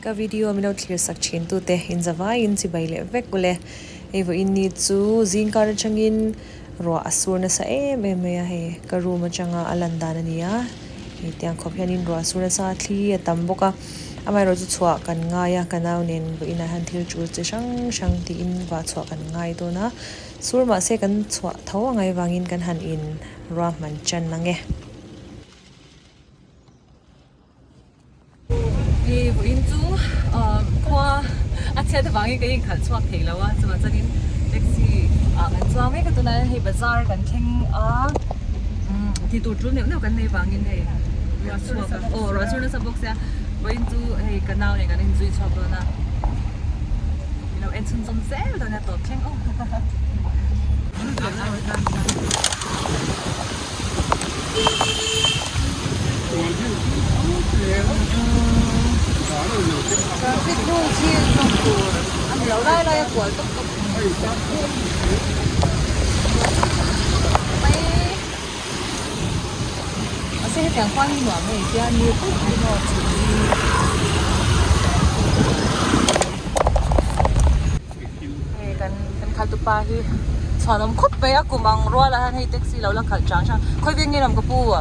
Ka video min lo thlir sak thin tute inzavaiin chibai leh vek ule. Hei vawiin ni chu zingkar atangin ruah a sur nasa em em mai a, hei ka room atanga a lan dan a ni a, hei tiang khawp hianin ruah a sur nasa a, thli a tam bawk a, amaherawh chu chhuah kan ngai a, ka nau nen vawiinah hian thil tul chi hrang hrang tiin vah chhuah kan ngai dawn a, sur mahse kan chhuah tho a ngai vangin kan han in ruahman tan ang e. Hei vawiin chu khua a chhiat avangin ka inkhalh chhuak thei lo a, chuvang chuanin taxi ah kan chuang mek a, tunah hian hei bazar kan thleng a, ti tur tul neuh neuh kan nei vangin hei ruah chhuak a, aw ruah chhur nasa bawk sia, vawiin chu hei ka nau nen kan inzui chhuak dawn a, min lo en chhunzawm zel dawn a tawp thleng aw. Traffic rules hi zawm tur a ni lo lai lai a kual tawp tawp mai mahse hetiang khuan hi nuam hei hian ni puk hi maw chhun Hei kan kan khalh tupa hi chhuanawm khawp mai a kum ang rual ah hian hei taxi lo la khalh chang chang khawi veng nge lam ka pu a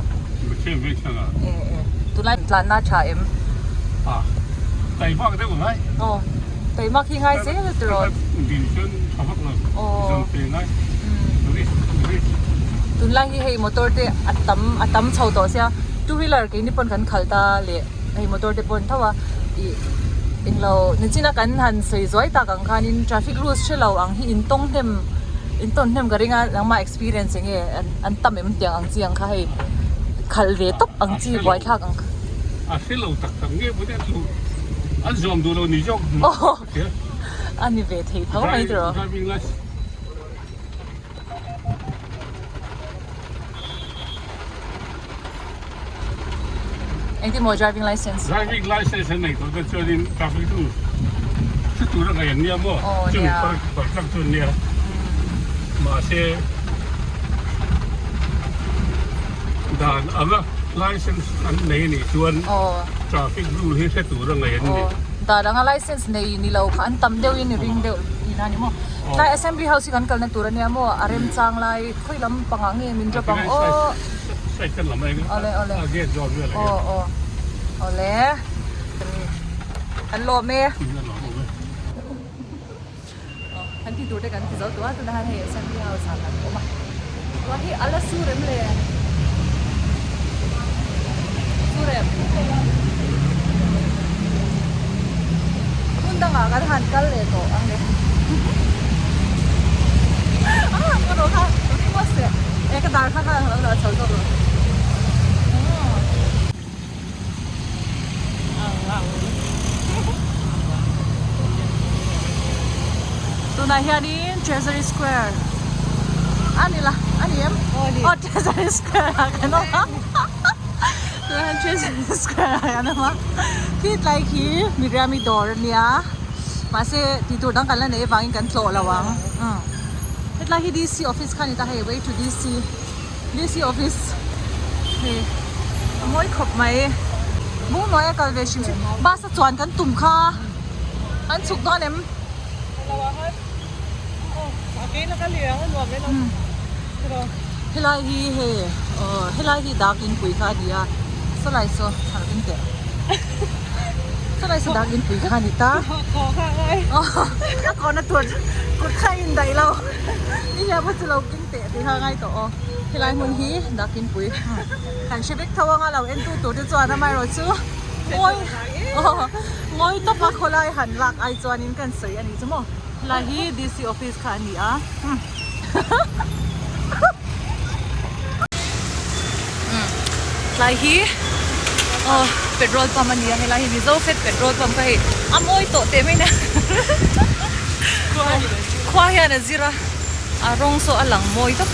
e e tunlai tlanna a tha em a taimak deuh ngai aw taimak hi ngai zel a tiraw din chuan tha vak lo zawm pe ngai tunlai hi hei motor te a tam a tam chho tawh sia two wheeler keini pawn kan khalh ta leh hei motor te pawh an tho a ih englo nichina kan han sawi zuai tak ang khanin traffic rules hre lo ang hi in tawng hnem in tawn hnem ka ring a nangmah experience eng nge an tam em tiang ang chi ang kha hei khalh ve tawp ang chi buai thlak ang kha. A hre lo tak tak nge pawh chu an zawm duh lo ni zawk a ni ve thei tho mai tiraw. Driving license. Engtin maw driving license? Driving license an nei tawh te chuanin traffic rules chu tur a ngaih an nia maw? Aw Chumi nia. par par tlak chu an nia. Mahse dan anga license an nei anih chuan Aw. traffic rule hi hre tur a ngaih an ni. Aw dan anga license nei ni lo kha an tam deuhin i ring deuh ina ni maw? Tlai assembly house hi kan kalna tur ania maw? A remchang lai khawi lam pangah nge min drop ang aw. Awle awle aw aw awle kan lawm e. Kan ti tur te kan ti zo tawh a tunah hian hei assembly house ah kan awm a. Ruah hi a la sur em le? Sur em? Hmun dangah kan han kal leh tawh ang le. Ah, ka rawh kha, ka ring e ka dar kha kha lo dah chho zawk rawh. Tunah hianin Treasury Square a ni la a ni em? Aw Treasury Square ah kan awm a tunah hian Treasury Square ah kan awm a khi tlai khi Miriami dawr a nia mahse tih tur dang kan la nei avangin kan tlawh lo ang hetlai hi D C office kha a ni ta hei way to D C. DC office hei a mawi khawp mai bung hnuai a kal ve hrim hrim bus a chuan kan tum kha an chhuk dawn em helai hi hei aw helai hi dak inpui kha a ni a sawlai saw thar in teh sawlai saw dak inpui kha a ni ta a kawhna tur kut kha a indaih lo ni hian pawh chu lo king teh tih kha a ngai tawh aw helai hmun hi dakinpui kan hre vek tho anga lo en tu tur te chuan amaherawh chu ngawi aw ngawi tawp a khawlai han lak ai chuanin kan sawi a ni chu maw helai hi D C office kha a ni a tlai hi aw petrol pump a ni a helai hi mizo fet petrol pump kha hei a mawi tawh teh mai na khua hian a zir a. A rawng saw a lang mawi tawp.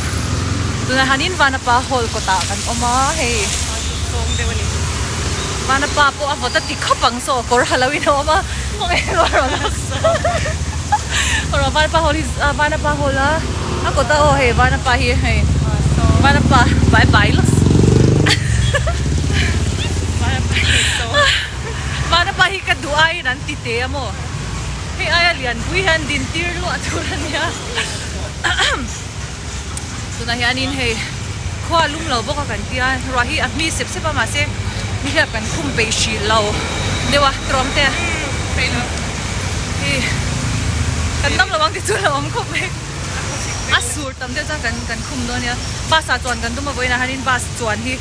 Tunah hianin Vanapa hall kawtah kan awm a hei Vanapa pawh a vawt a ti khawp ang saw kawr ha lo in a awm a Vanapa hall hi Vanapa hall a a kawt a aw hei Vanapa hi hei Vanapa bye bye lawk Vanapa hi ka duh aiin. hian an ti te a maw hei aia lianpui hian din tir luah tur a nia tunah hianin hei khua lum lo bawk a kan tia ruah hi a hmi sep sep a mahse nihliap kan khum peih hrih lo deuh a tawng te hi kan dam lo ang ti chu a lo awm khawp mai a sur tam deuh chuan kan kan khum dawn nia bus ah chuan kan tum a vawiinah hianin bus chuan hi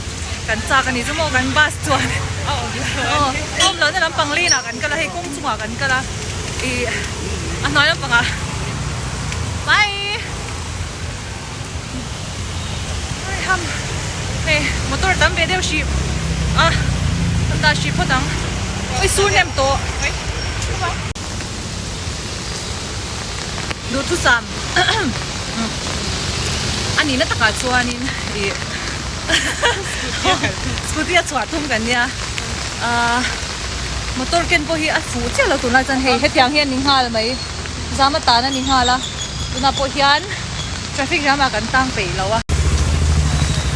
kan chak a ni chu maw kan bus chuan a awm lo na lampang lane ah kan kal a hei kawng chungah kan kal a ih a hnuai lampangah bye ham hei motor tam ve deuh hrih a an dah hrih phawt ang ui sur nem tawh duhthusam a nihna takah chuanin ih scooty a chhuah thum kan nia ahh motor ken pawh hi a fuh chiah lo tunlai chuan hei hetiang hi a ni nghal mai zam atan a ni nghal a tunah pawh hian traffic jam ah kan tang peih lo a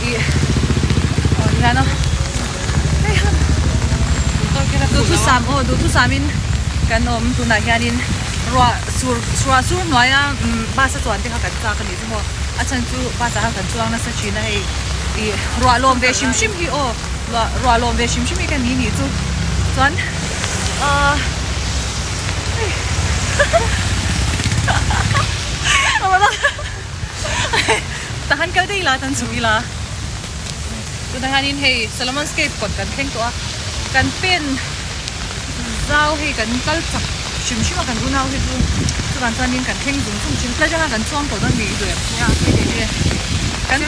ih aw ti hian aw hei han duhthusam aw duhthusam in kan awm tunah hianin ruah sur ruah sur hnuaia bus a chuan te kha kan chak a nih chu maw a chhan chu bus ah khan kan chuang nasa thin a hei ih ruah lawm ve hrim hrim hi aw ruah ruah lawm ve hrim hrim hi ka ni nih chu chuan ahh Tahan kal daih ila tan chhuk ila tunah hianin hei Solomon's Cave kawt kan thleng tawh a kan pen zau hei kan kal chak hrim hrim a kan unau hi chu chuvang chuanin kan thleng zung zung thin tlai atanga kan chuang tawh dawn mi i duh em kan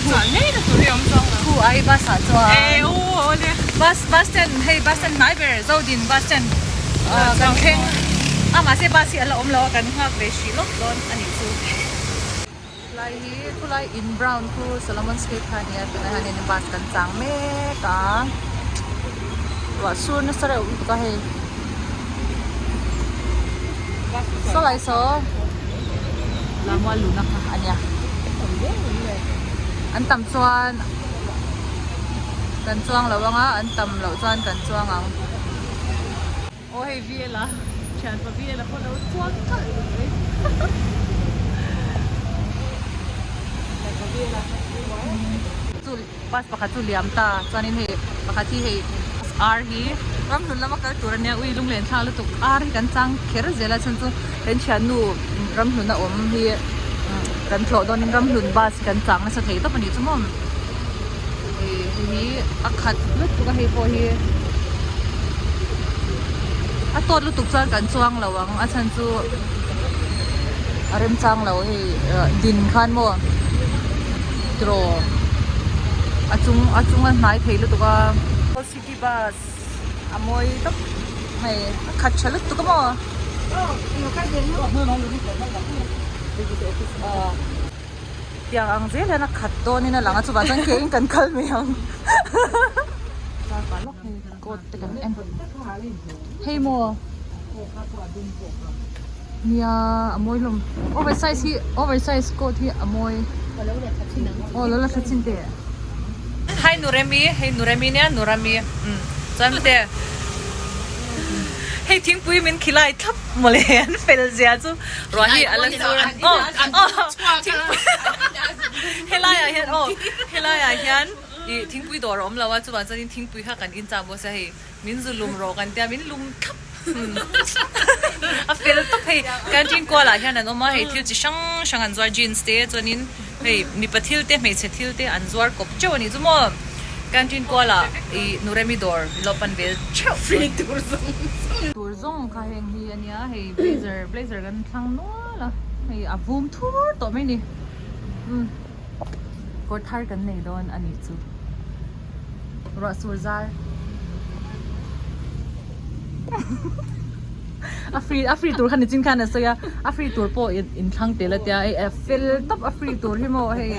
hu ai bus ah chuan bus bus stand hei bus stand hnai ber Zodin bus stand kan thleng a mahse bus hi a la awm lo a kan nghak ve hrih lawk dawn a nih chu. Khulai hi khulai in brown khu Solomon's Cave kha a nia tunah hianin bus kan chang mek a ruah sur nasa reuh lutuk a hei sawlai saw Lammual luhna kha a nia an tam chuan kan chuang lo ang a an tam loh chuan kan chuang ang. Aw hei VL a thianpa VL a pawh lo chuang kalh mai thianpa VL a chu bus pakhat chu liam ta chuanin hei pakhat hi hei ar hi ramhlun lama kal tur ania ui lunglen thlak lutuk ar hi kan chang kher zel a chhan chu kan thiannu ramhlun a awm hi kan tlawh dawnin ramhlun bus hi kan chang nasa thei tawp a nih chu maw. Hei hi a khat lutuk a hei pawh hi a tawt lutuk chuan kan chuang lo ang a chhan chu a remchang lo hei din khan maw tiraw a chung a chung a hnai thei lutuk a city bus a mawi tawp hei a khat tha lutuk a maw. Tiang ang zel hian a khat dawnin a lang a chuvang chuan ke in kan kal mai ang coat te kan en hei maw nia a mawi hlawm oversize hi oversize coat hi a mawi aw lo la tha chin teh hi Nuremi hei Nuremi nia Nurami chuan te hei thingpui min khilai thlap mawle an fel zia chu. Ruah hi a la sur a aw aw thingpui helai ah hian aw helai ah hian ih thingpui dawr a awm lo a chuvang chuanin thingpui kha kan in chah bawk sia hei min zu lum rawh kan tia min lum thlap a fel tawp hei canteen kual ah hian an awm a hei thil chi hrang hrang an zuar jeans te chuanin hei mipa thil te hmeichhe thil te an zuar kawp teuh a nih chu maw canteen kual ah ih Nuremi dawr lo pan ve theuh tur zawng kha heng hi a nia hei blazer blazer kan thlang nual a hei a vum thur tawh mai ni umm kawr thar kan nei dawn a nih chu ruah sur zar a free a free tur kha nichin khan a sawi a a free tur pawh in thlang tel a tia hei a fel tawp a free tur hi maw hei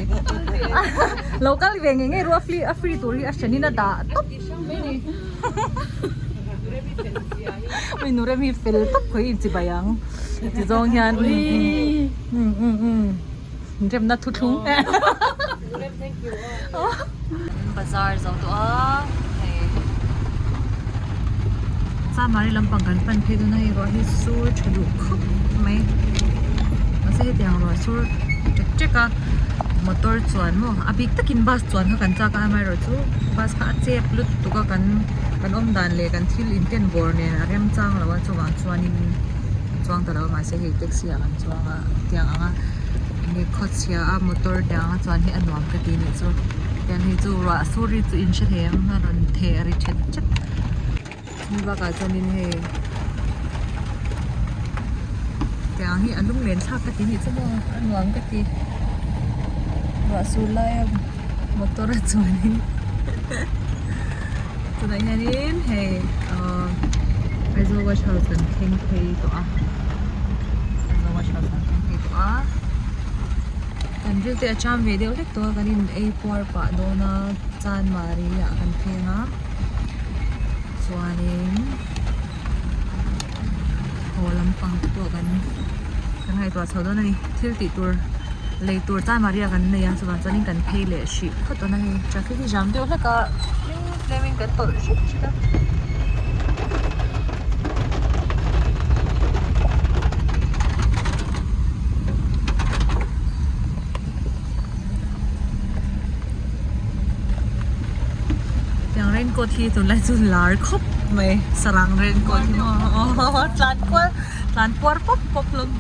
lo kal ve ngei ngei ru a free a free tur hi a hran in a dah tawp mai ni. Ui nu rem hi fel tawp khawi in chibai ang ti zawng hian um um um remna thu thlung bazar zo tawh a hei Chamari lampang kan pan phei dawn a hei ruah hi sur tha duh khawp mai mahse hetiang ruah sur ṭek ṭek a motor chuan maw a bik takin bus chuan kha kan chak a amaherawhchu bus kha a chep lutuk a kan kan awm dan leh kan thil inken bawr nen a remchang lo a chuvang chuanin chuang ta lo a mahse hei taxi ah kan chuang a tiang ang a enge khawchhia a motor tiang anga chuan hi a nuam ka ti nih chu tiang hei chu ruah sur hi chu in hre thei ang a rawn theh a ri ṭhet ṭhet. Hemi bakah chuanin hei tiang hi a lunglen thlak ka ti nih chu maw a nuam ka ti ruah sur laia motor a chuanin tunah hianin hei ahh Aizawl watch house kan thleng phei tawh a Aizawl watch house kan thleng phei tawh a kan ril te a cham ve deuh hlek tawh a kan in ei puar pah dawn a chanmari ah kan thleng a. Chuanin haw lampang te pawh kan kan ngaihtuah chho dawn a ni thil tih tur lei tur tan Maria kan nei a chuvang chuanin kan phei leh hrih phawt dawn a ni traffic hi jam deuh hlek a tling tlemin kan tawlh hret hret a. Tiang raincoat hi tunlai chu lar khawp mai sarang raincoat hi maw tlan kual tlan puar pawp pawp hlawm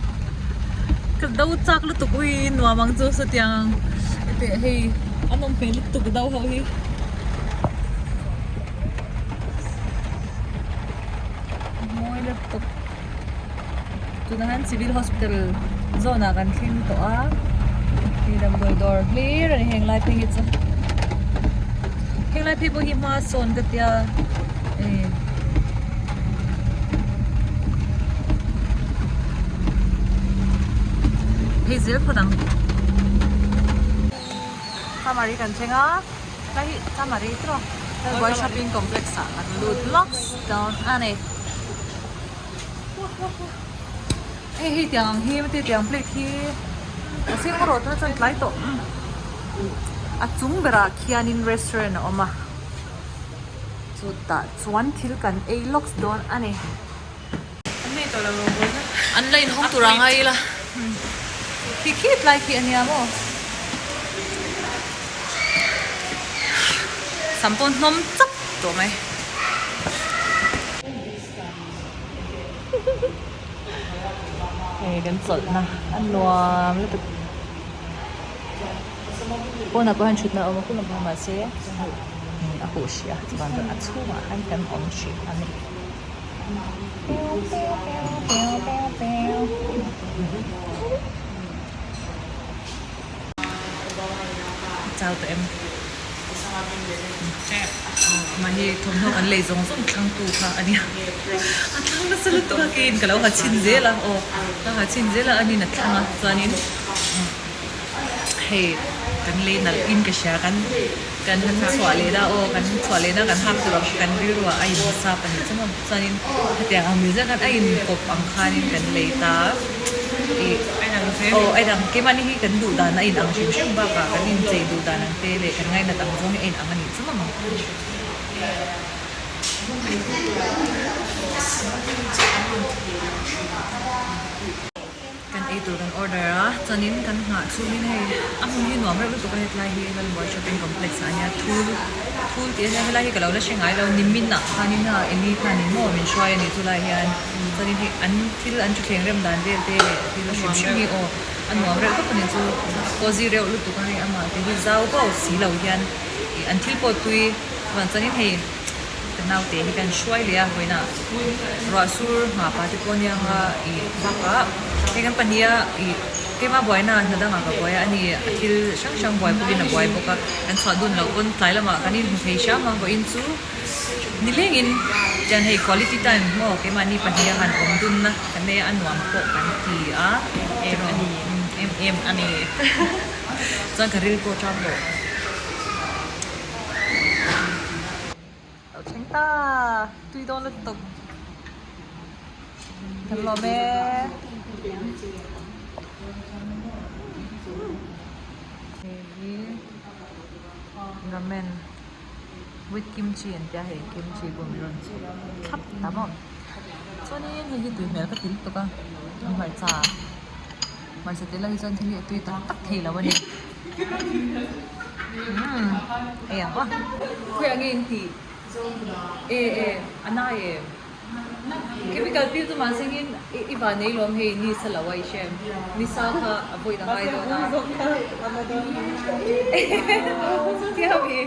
ka do chak lutuk ui nuam ang chu sawtiang teh hei an awm hmel lutuk do ho hi. Mawi lutuk tunah hian civil hospital zawn ah kan thleng tawh a hei damdawi dawr hlir a ni heng lai phei hi chu heng lai phei pawh hi hma sawn ka tia eh phei zel phawt ang Chamari kan thleng a tlai hi Chamari tiraw Boy shopping complex ah kan lut lawk dawn a ni. Hei hi tiang ang hi mate tiang plate hi a sir erawh tuna chuan tlai tawh a chung berah khianin restaurant a awm a chutah chuan thil kan ei lawk dawn a ni. An la inhawng tur ang a ila khi khi tlai khi a nia maw sam pawh hnawm chap tawh mai. Hei kan chawlhna a nuam lutuk pawnah pawh hian thutna a awm a khum a mahse a huh hrih a chuan a chhungah khan kan awm hrih a ni. Chau tawh em? Mahni thawmhnaw kan lei zawng zawng thlang tu kha a nia. A thlang nasa lutuk a keiin ka lo ha chhin zel a aw ka ha chhin zel a anin a thlang a chuanin hei kan lei nalh in ka hria kan kan chhuah leh na aw kan chhuah leh na kan hak tur ang kan rilru ah a in sap a nih chu maw chuanin hetiang ang mizia khan a inkawp ang khanin kan lei ta ih aw a inang keimahni hi kan duh dan a inang hrim hrim bakah kan inchei duh dan ang te leh kan ngainat ang zawng hi a inang a nih chu maw. Kan ei tur kan order a chuanin kan nghah chhungin hei a hmun hi nuam reuh lutuk a hetlai hi Lalbuai shopping complex ah ania thul thul tih a nia helai hi ka lo la hre ngai lo nimin ah khanin a eng i khanin maw min hruai a ni chulai hian chuanin hei an thil an thutthleng rem dan vel te leh thil hrim hrim hi aw a nuam reuh tawp a ni chu a cozy reuh lutuk a hei amah te hi zau vau si lo hian ih an thil pawh tui chuan chuanin hei ka naute hi kan hruai leh a vawiinah ruah sur nghah pah te pawh ania nga ih bakah hei kan pahnih a ih keimah buaina hna dangah ka buai a ani a thil hrang hrang buai pawhin a buai bawk a kan chhuah dun loh pawn tlai lamah kan inhmu thei hram a vawiin chu nilengin chuan hei quality time maw keimahni pahnih a han awm dun na kan nei a a nuam pawh kan ti a em ani em em ani chuan ka ril pawh ṭam tawh. Lo thleng ta tui dawn lutuk kan lawm e. Hei hi ramen with kimchi an tia hei kimchi pawh min rawn chhawp thlap. thlap ta maw chuanin hei hi tui hmel ka ti lutuk a hmarcha hmarcha tel lo hi chuan thil hi a tui tak tak thei lo a ni umm hei ang aw khawiah nge in tih e e a nai em chemical peel chu mahse in i van nei lawm hei ni sa lo a i hre ni sa kha a vawi ta ngai dawn a chutia mi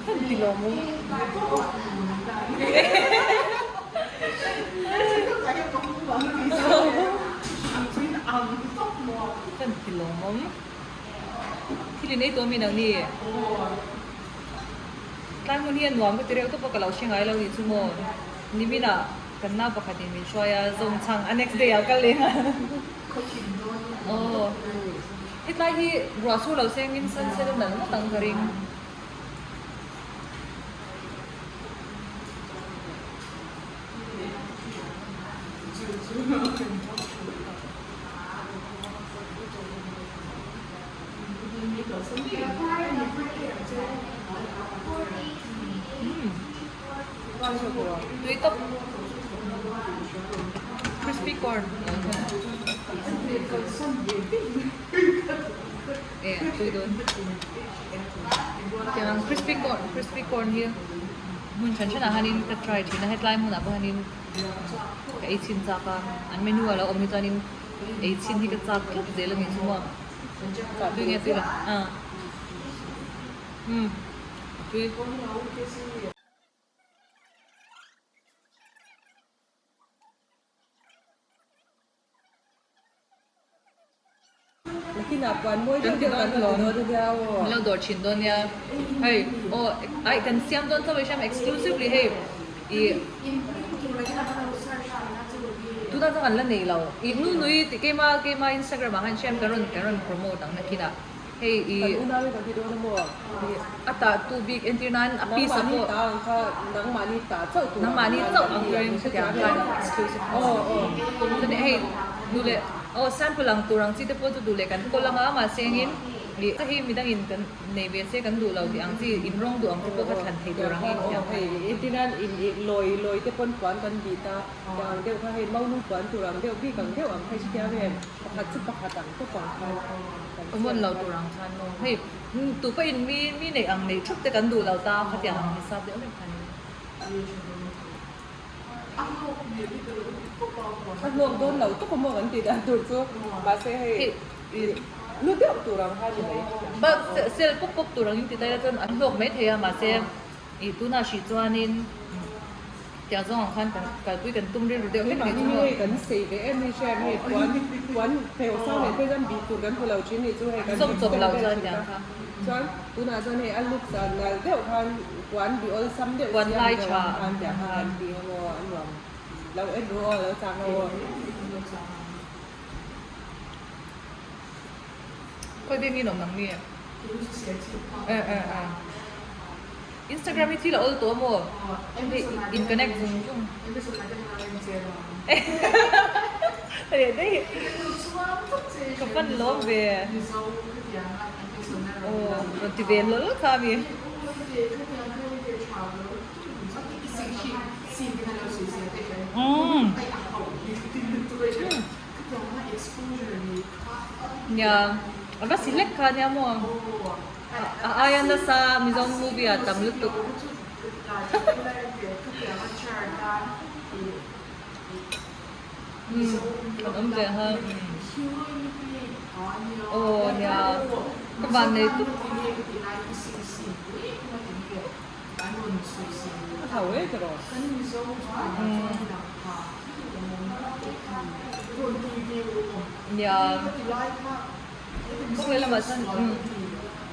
kan ti lawm u kan ti lawm thil in ei tawh mi nang ni. Tlai hmun hi a nuam ka ti reuh tawp a, ka lo hre ngai lo nih chu maw. Nimin ah kan nau pakhat in min hruai a, zawng chhang a next day ah ka leng a. Aw hetlai hi ruah sur lo seng in sunset a nalh ngawt ang ka ring. Tui tawp crispy corn e tui dawn tiang crispy corn crispy corn hi hmun hran hranah hianin ka try thin a hetlai hmunah pawh hianin ka ei chhin chak a an menu a lo awm hi chuanin ei chhin hi ka chak tlat zel a ni chu maw tui nge tui la ah umm tui. Nakinah puan mawi deuh deuh kan rawn ti dawn ania aw. Min lo dawr thin dawn nia. Hei aw ai kan siam dawn chauh i hriam exclusively hei ih tunah chuan kan la nei lo ih nu nui tih keima keima Instagram ah khan hriam kan rawn kan rawn promote ang nakinah hei ih Kan unau in kan ti dawn a maw? A tah tu bik entir nan a piece a pawh Nangmahni ta ang kha nangmahni ta chauh tur ang nangmahni chauh ang turin khatiang khan exclusive aw aw chuan hei duh leh aw sample ang tur ang chi te pawh chu duh leh kan kawl anga mahse engin ih hei midangin kan nei ve se kan duh lo tih ang chi in rawng duh ang te pawh kha thlan thei tur ang in aw hei entir nan in lawi lawi te pawn puan kan bih ta tih ang deuh kha hei maunu puan tur ang deuh bik ang deuh ang kha i hrethiam em pakhat chu pakhat ang tawp ang khan kan common lo tur ang khan maw hei Tu pawhin mi mi neih ang neih thup te kan duh lo ta khatiang ang hisap deuh hlek khan in. A hlawk dawn lo tawp a maw kan tih dan tur chu mahse hei lu deuh tur ang kha ni mai. Bak sel pawp pawp tur angin ti ta ila chuan an hlawk mai thei a mahse ih tunah hrih chuanin Tiang zawng ang khan kan kalpui kan tum rilru deuh hlek ni chu maw. Hei kan sei ve em hi hriat hei puan puan pheu sang leh phei chuan bih tur kan hmu lo thin nih chu hei kan Sawm chawp lo chuan tiang kha. Chuan tunah chuan hei a looks a nal deuh khan puan bih awlsam deuh Puan siam lai deuh tha ang khan tiang khan kan ti ang aw a nuam lo en ru aw lo chang aw. Khawi veng in awm ang nge? Eh eh eh. Instagram hi thil a awl tawh maw? Hei in connect zung zung. Hei daih. Ka fan lawm ve. Aw rawn ti ve hlawl kha mi. Umm. Nia a va si hlek kha nia maw? A aia nasa Mizo movie ah tam lutuk. Umm kan awm ve ha aw nia ka van nei tuk. A hau e ka rawh. Nia. Kawng lehlamah chuan umm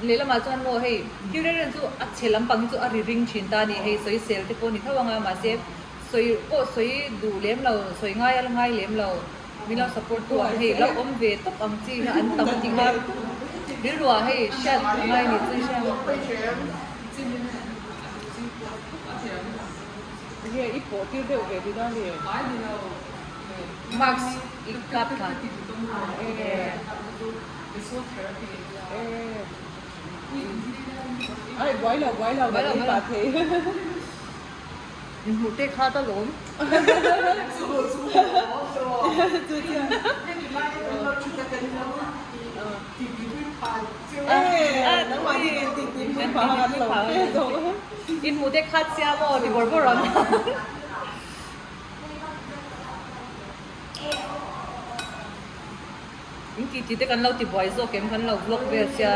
lehlamah chuan maw hei thil reng reng chu a chhe lampang hi chu a ri ring thin ta a ni hei sawi sel te pawh a ni tho ang a mahse sawi pawh sawi duh lem lo sawi ngai a la ngai lem lo min lo support tu ang hei lo awm ve tawp ang chi kha an tam tih kha rilruah hei hriat a ngai ni chu Nge i pawh tir deuh ve tih dan ni? Marks i kap thla. Ai buai lo buai lo kan ei pah thei. Inhmuh te kha ta lawm. Inhmuh te kha sia maw ti bawrh bawrh ang. In tih tih te kan lo ti buai zawk em kan lo vlog vel sia.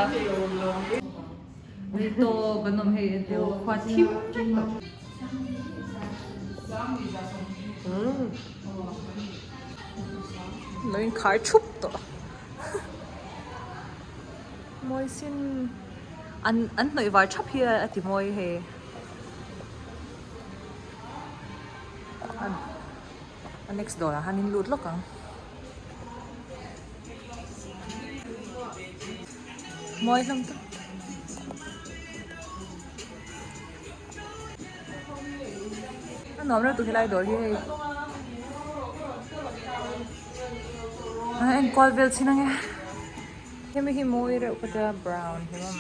Tawp an awm hei hetio khua thim vek tawh. Lo in khar thup tawh. Mawi sin an an hnawih var thap hi a ti mawi hei. A next dawrah han in lut lawk ang. Mawi hlawm tak. A nuam reuh tur helai dawr hi hei. A enkual vel chin ange. Hemi hi mawi reuh ka tia brown hi maw.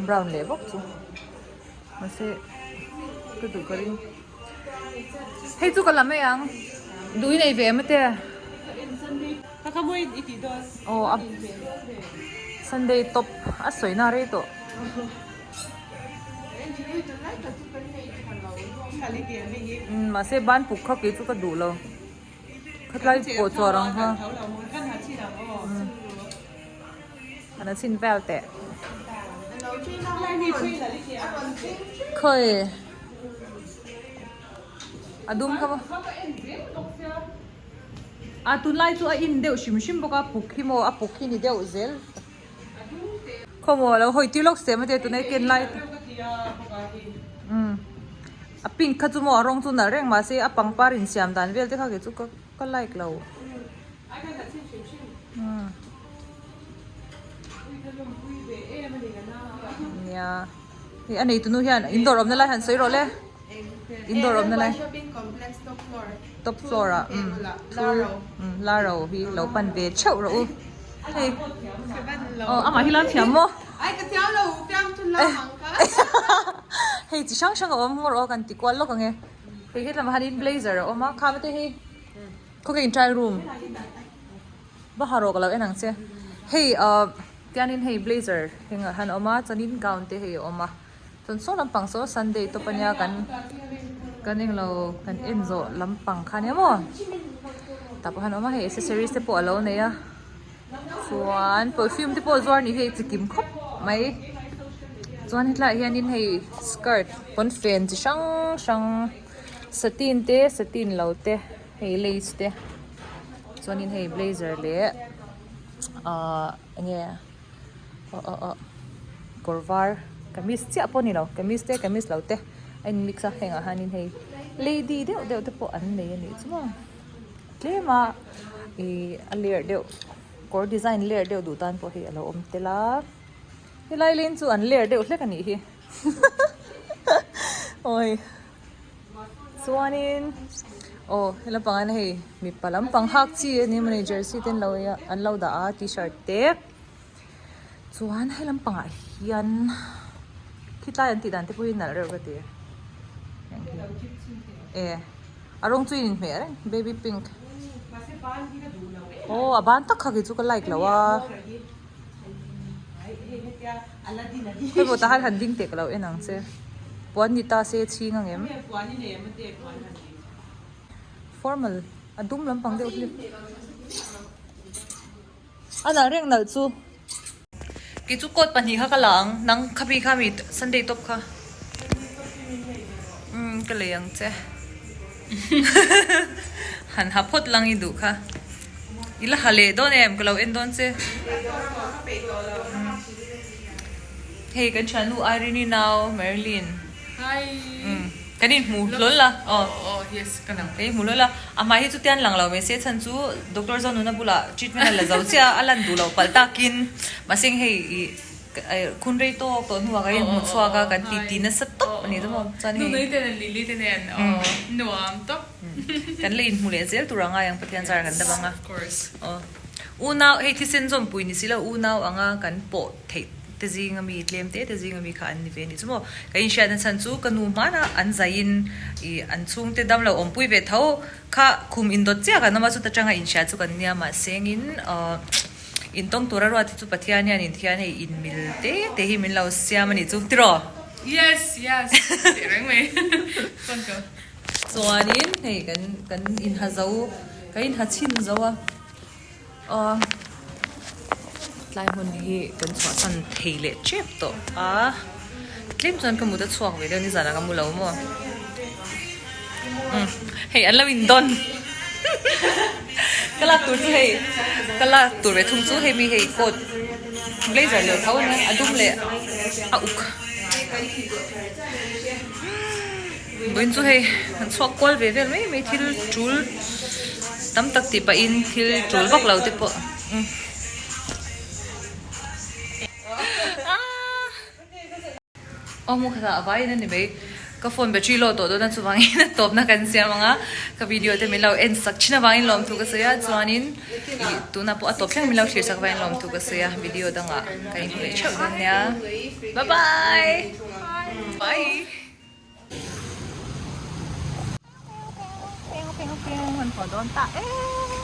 Brown leh bawk chu. Mahse ka duh ka ring. Hei chu ka la mai ang. Duh i nei ve em ate? Aw a Sunday top a sawi na rei tawh. Umm mahse ban puk kha kei chu ka duh lo. Khatlai pawh chuar ang kha. An a chhin vel teh. Khawi a dum kha maw. A tunlai chu a in deuh hrim hrim bawk a puk hi maw a puk hi ni deuh zel. Khaw maw a lo hawi tir lawk se mate tunai ken lai umm a pink kha chu maw a rawng chu nalh reng mahse a pangpar insiam dan vel te kha kei chu ka ka like lo. Nia hei a nei tunu hian in dawr awmna lai han sawi rawh le in dawr awmna lai top floor ah umm umm laro hi lo pan ve theuh rawh u hei aw amah hi lam thiam maw hei chi hrang hrang a awm ngawr aw kan ti kual lawk ang e hei hetlamah hianin blazer a awm a kham te hi. Khaw in try room va ha rawh ka lo en ang che hei ah tianin hei blazer heng ah hian a awm a chuanin gown te hei a awm a chuan saw lampang saw sunday tawp ania kan kan englo kan en zawh lampang kha ania maw tah pawh hian a awm a hei accessories te pawh a lo nei a chuan perfume te pawh zuar ni hei chikim khawp mai chuan hetlaiah hianin hei skirt pawnfen chi hrang hrang. Satin te satin lo te hei lace te chuanin hei blazer leh ahh enge aw aw aw kawr var kamis chiah pawh a ni lo kamis te kamis lo te a in mix a hengah hianin hei lady deuh deuh te pawh an nei a nih chu maw tlem a ihh a ler deuh kawr design ler deuh duh tan pawh hei a lo awm tel a helai lane chu an ler deuh hlek a nih hi. Awi chuanin aw he lampang ah hian hei mipa lampang hak chi a ni mawni jersey te an lo ei a an lo dah a t-shirt te chuan he lampang ah hian khitlai an tih dan te pawh hi nalh reuh ka ti e a rawng chu a inhmeh reng baby pink aw a ban tak kha kei chu ka like lo a. Hei pawh tah hian han ding teh ka lo en ang che. Puan ni ta se chhing ang em? Formal a dum lampang deuh hi. A nalh reng nalh chu. Kei chu coat pahnih kha ka la ang. Nang khapi kha mi Sunday top kha. Umm ka lei ang che. Han ha phawt lang i duh kha. I la ha leh dawn em? Ka lo en dawn che. Hei kan thiannu Irene-i nau Marilyn. Hi. Kan inhmu hlawl a. Aw aw yes ka nang. Kan inhmu hlawl a. A hmai hi chu tian lang lo mai se chhan chu Doctor Zonuna bulah treatment a la zo chiah a, a lan duh loh palh takin. Mahse hei i Khun rei tawk tawh hnuah kan inhmu chhuak a, kan titi nasa tawp a ni chu maw. Chuan hei. Nunui te nen Lily te nen nuam tawp. Kan la inhmu leh zel tur a ngai ang Pathian zar kan dam ang a. Of course. Aw. Unau hei thisen zawmpui ni si lo unau anga kan pawh theih te zinga mi tlem te te zinga mi kha an ni ve a nih chu maw. Ka inhriatna chhan chu ka nu hmana an zaiin ih an chhungte damlo awmpui ve tho kha khum indawt chiah kan awm a chuta tanga inhria chu kan nia mahsengin ahh intawng tura ruat hi chu Pathian hian inthian hei inmil te te hi min lo siam a nih chu tiraw? Yes yes tih reng mai chuan ka. Chuanin hei kan kan inha zo kan inha chhin zo a. Aw tlai hmun hi kan chhuahsan thei leh tep tawh a tlem chuan ka mut a chhuak ve deuh nizan ah ka mu lo maw umm hei an lo in dawn ka lak tur chu hei ka lak tur ve thung chu hei mi hei coat blazer leh tho a nia a dum leh a uk Vawiin chu hei an chhuak kual ve vel mai mai thil tul tam tak tih pahin thil tul vak lo te pawh aw hmu khatah a vaiin a ni mai ka phone battery low tawh dawn a chuvangin a tawpna kan siam ang a ka video te min lo en sak thin avangin lawmthu ka sawi a chuanin ih tunah pawh a tawp thleng min lo thlir sak avangin lawmthu ka sawi a video dangah kan inhmu leh theuh dawn nia bye bye bye. Piu piu piu an haw dawn ta e.